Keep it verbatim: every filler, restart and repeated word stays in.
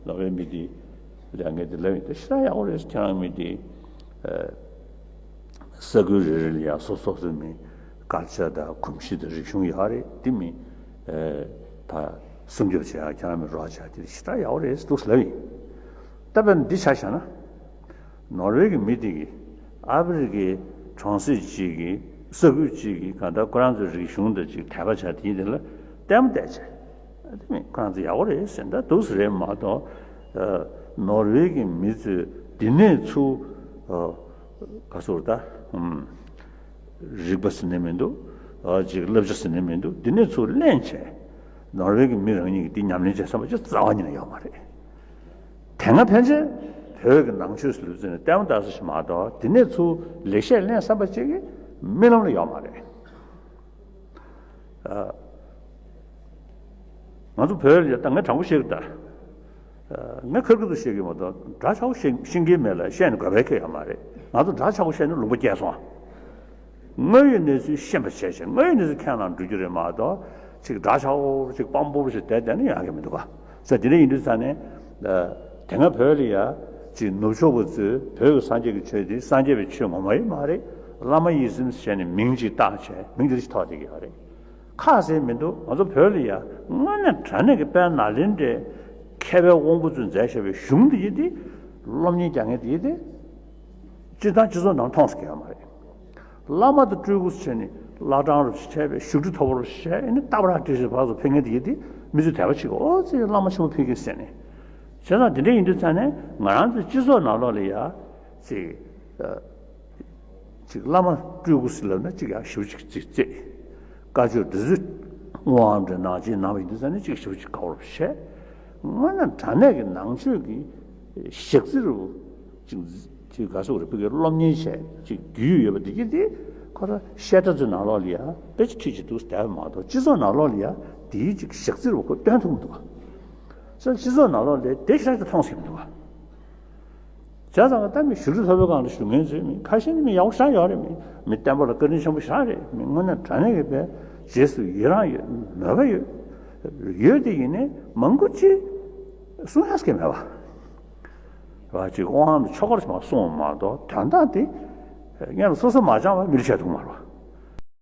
ནོར་ཝེ་མི་དེ་ལ་ངས་དེ་ལབ་ཡིན། དེ་ཞེ་དྲག་ཡག་པོ་རེད། ཁྱེད་རང་མི་དེ་ས་ཁུལ་རེ་རེ་ལ་ཡང་སོ་སོ་སོའི་མི་སྐད་ཆ་དང་གོམས་གཤིས་དང་རིག་གཞུང་ཡོད་རེད། དེ་མི་ད་སྲུང་སྐྱོབ་བྱེད་ཡག་ཁྱེད་རང་མི་རོགས་བྱ་དེ་ཞེ་དྲག་ཡག་པོ་རེད་འདུག་ལབ་ཡིན། ད་དཔེར་ན་འདི་ཆ་བཞག་ན། ནོར་ཝེ་གི་མི་དེ་གིས་ཨ་ཕི་རི་ཀའི་གྲོང་གསེབ་ཅིག་གི་ས་ཁུལ་ཅིག་གི་གང་ལྟར་ཁོ་རང་ཚོའི་རིག་གཞུང་དང་ཅིག་དད་པ་བྱ་དེ་དེ་ལ་ལྟད་མོ་བལྟས་བྱས། དེ་མིན་ཁོ་རང་ཚོ་ཡག་པོ་རེད་ཟེར་ད་འདུག་སེ་རེད་མ་གཏོགས། ནོར་ཝེ་གི་མི་ཚོས་འདི་ནས་ཚུར་ག་ཚོད་ད་རིག་པ་ཟེར་ནས་མི་འདུག་ཅིག་བསླབ་བྱ་ཟེར་ནས་མི་འདུག་འདི་ནས་ཚུར་ལེན་བྱས། ནོར་ཝེ་གི་མི་རང་ཉིད་ཀྱིས་འདི་ཉམས་ལེན་བྱེད་བསམ་པ་ཅིག་རྩ་བ་ཉིད་ནས་ཡོད་མ་རེད། དེ་སྔ་ཕན་ཆད་བོད་ཀྱི་ནང་ཆོས་སུ་ལུས་ཚུལ་ནས་ལྟད་མོ་ལྟ་ས་ཞིག་མ་གཏོགས་དེ་ནས་ཚུར་ལེགས་བཤད་ལེན་བསམ་པ་ཅིག་གི་རྨི་ལམ་ལ་ཡོད་མ་རེད། ཨ། ང་ཚོ་བོད་ལ་ད་ངས་དྲང་པོ་བཤད་ཀྱི་ད། ངས་ཁེར་ཁེར་དུ་བཤད་ཀྱི་མ་གཏོགས་འདྲ་ཆགས་པོ་བཤད་ཤེས་ཀྱི་མེད་ལ་བཤད་ནས་དགོས་པའི་ཁེ་ཡོད་མ་རེད། ང་ཚོ་འདྲ་ཆགས་པོ་བཤད་ནས་ལུང་པ་བསྐྱལ་སོང་། དངོས་ཡོད་གནས་ཚུལ་ཤེས་པ་བྱས་བྱས་དངོས་ཡོད་གནས་ཚུལ་ཁས་བླངས་འགྲོ་རྒྱུ་རེད་མ་གཏོགས་ཅིག་འདྲ་ཆགས་པོ་ཅིག་སྤམ་པོ་ཞིག་བསྡད་བསྡད་ན་ཡག་གི་མི་འདུག་ག་ས་དེ་འདྲ་ཡིན་དུས་ཙང་ནས། དེ་སྔ་བོད་ལ་ཡ་ཅིག་ནུབ་ཕྱོགས་པ་ཚོས་བོད་ཀྱི་སངས་རྒྱས་ཀྱི་ཆོས་དེ་སངས་རྒྱས་པའི་ཆོས་ངོ་མ་ཡིན་མ་རེད། བླ་མ་ཡིད་བཞིན་བྱས་ནས་མིང་ཅིག་བཏགས་བྱས་མིང་དེ་འདྲ་ཞིག་ཐོགས་བསྡད་ཀྱི་ཡོད་རེད། ཁག་ཟེར་མི་འདུག་ང་ཚོ་བོད་ལ་ཡ་དངོས་གནས་དྲང་གནས་ཀྱི་དཔལ་ནཱ་ལེནྡྲའི་མཁས་པའི་དབང་པོ་ཚོས་མཛད་བཞག་པའི་གཞུང་དེ་ཡིན་ཏེ། སློབ་གཉེར་རྒྱག་མཁན་དེ་ཡིན་ཏེ། སྤྱིར་བཏང་སྤྱི་ཚོགས་ནང་མཐོང་ས་ཀྱི་ཡོད་མ་རེད། བླ་མ་དང་སྤྲུལ་སྐུ་ཟེར་ནས་བླ་བྲང་རུ་ཞིག་བྱས་པའི་བཞུགས་ཁྲི་མཐོ་པོ་རུ་ཞིག་བྱས་ཨ་ནི་རྟ་བྲག་བཀྲ་ཤིས་བར་དུ་ཕེབས་མཁན་དེ་ཡིན་ཏེ་མི་ཚོས་དད་པ་བྱེད་ཀྱི་ཨོ་ཙི་བླ་མ་ཆེན་པོ་ཕེབས་ཀྱི་ཟེར་ནས། བྱས་ཙང་དེ་འདྲ་ཡིན་དུས་ཙང་ནས་ང་རང་ཚོའི་སྤྱི་ཚོགས་ནང་ལོགས་ལ་ཡ་ཅིག་ཅིག་བླ་མ་སྤྲུལ་སྐུ་ཟེར་ལབ་ན་ཅིག་ཡང་ཞེ་པོ་ཅིག་ཅིག་བརྩེ། བཀའ་ཆོས་འདི་ཚོ་དབང་འདྲ་ནང་ཆེན་ནང་བ་ཡིན་དུས་ཙང་ནས་ཅིག་ཞེ་པོ་ཅིག་དགའ་བོར་བཤད། དངོས་གནས་དྲང་གནས་ཀྱི་ནང་ཆོས་ཀྱི་ཞག་རྩི་རུ་ཅིག་ཅིག་ག་སོགས་རེ་ཕུག་གི་སློབ་གཉེར་བྱས་ཅིག་རྒྱུས་ཡོད་པ་འདི་གི་འདི་ཁོ་ར་བཤད་གྲྭ་ཚོའི་ནང་ལོགས་ལ་ཡང་དཔེ་ཆ་ཁྲིད་ཅིག་འདུག་བསྡད་པ་མ་གཏོགས་སྤྱི་ཚོགས་ནང་ལོགས་ལ་ཡང་འདིའི་ཅིག་ཞག་རྩི་རུ་ཁོ་སྟོན་ཐུབ་མི་འདུག་ག་ས་སྤྱི་ཚོགས་ནང་ལོགས་ལ་དེ་ཞག་ཅིག་མཐོང་སྲིད་མི་འདུག་ག་བྱས་ཙང་ད་མི་བཞུགས་ཁྲི་མཐོ་པོའི་སྒང་ལ་བཞུགས་མཁན་ཚོའི་མི་ཁ་ཤས་ནི་མི་ཡག་པོ་ཞེ་དྲག་ཡོད་རེད། མི་མི་བསྟན་པ་ལ་བཀའ་དྲིན་ཆེན་པོ་ཞེ་དྲག་རེད། མི་དངོས་གནས་དྲང་གནས་ཀྱི་དཔེ་རྗེས་སུ་ཡི་རང་ཡོད་མོས་པ་ཡོད་ཡོད་དེ་ཡིན་ནའི་མང་པོ་ཅིག་གསུང་ཡག་གི་མེད་པ། བ་ཅིག་དབང་དུ་ཆོ་གར་ཞིག་མ་གསུངས་པ་མ་གཏོགས་དོན་དག་དེ་སྔོན་ལ་སོ་སོ་མ་སྦྱངས་པ་མི་ལ་བྱས་འདུག་མ་རེད་པ།